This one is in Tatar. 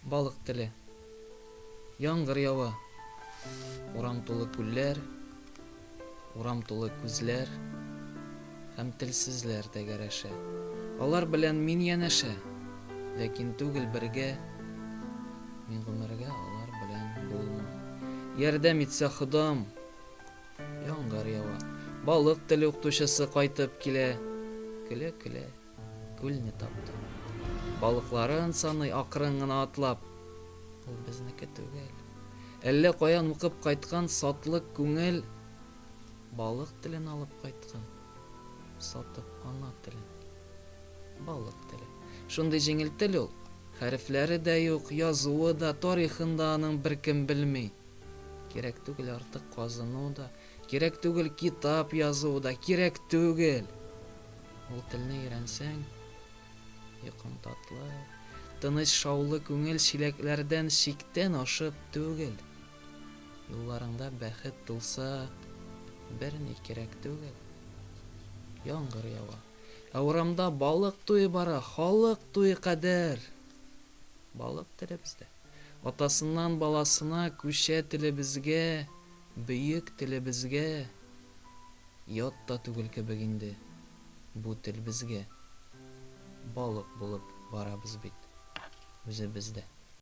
Балык теле. Яңгыр ява. Урам тулы күлләр, урам тулы күзләр һәм телсезләр тәгәрәшә. Алар белән мин янәшә, ләкин түгел бергә. Мин гомергә алар белән булмам. Ярдәм итсә Ходам, яңгыр ява. Балык теле укытучысы кайтып килә. Көлә-көлә. Күлне тапты. Балыкларын саный акрын гына атлап. Ул безнеке түгел. Әллә каян укып кайткан сатлык күңел балык телен алып кайткан. Сатып ана телен. Балык теле. Шундый җиңел тел ул. Хәрефләре дә юк, язуы да, тарихын да аның беркем белми. Кирәк түгел артык казыну да, кирәк түгел китап язу да, кирәк түгел. Ул телне өйрәнсәң, йокың татлы, тыныч шаулы күңел чиләкләрдән чиктән ашып түгел. Юлларыңда бәхет тулса, берни кирәк түгел. Яңгыр ява. Ә урамда балык туе бара, халык туе кадәр. Балык теле бездә. Атасыннан баласына күчә телебезгә, бөек телебезгә. Ят та түгел кебек инде бу тел безгә. Балык булып барабыз бит үзебез дә.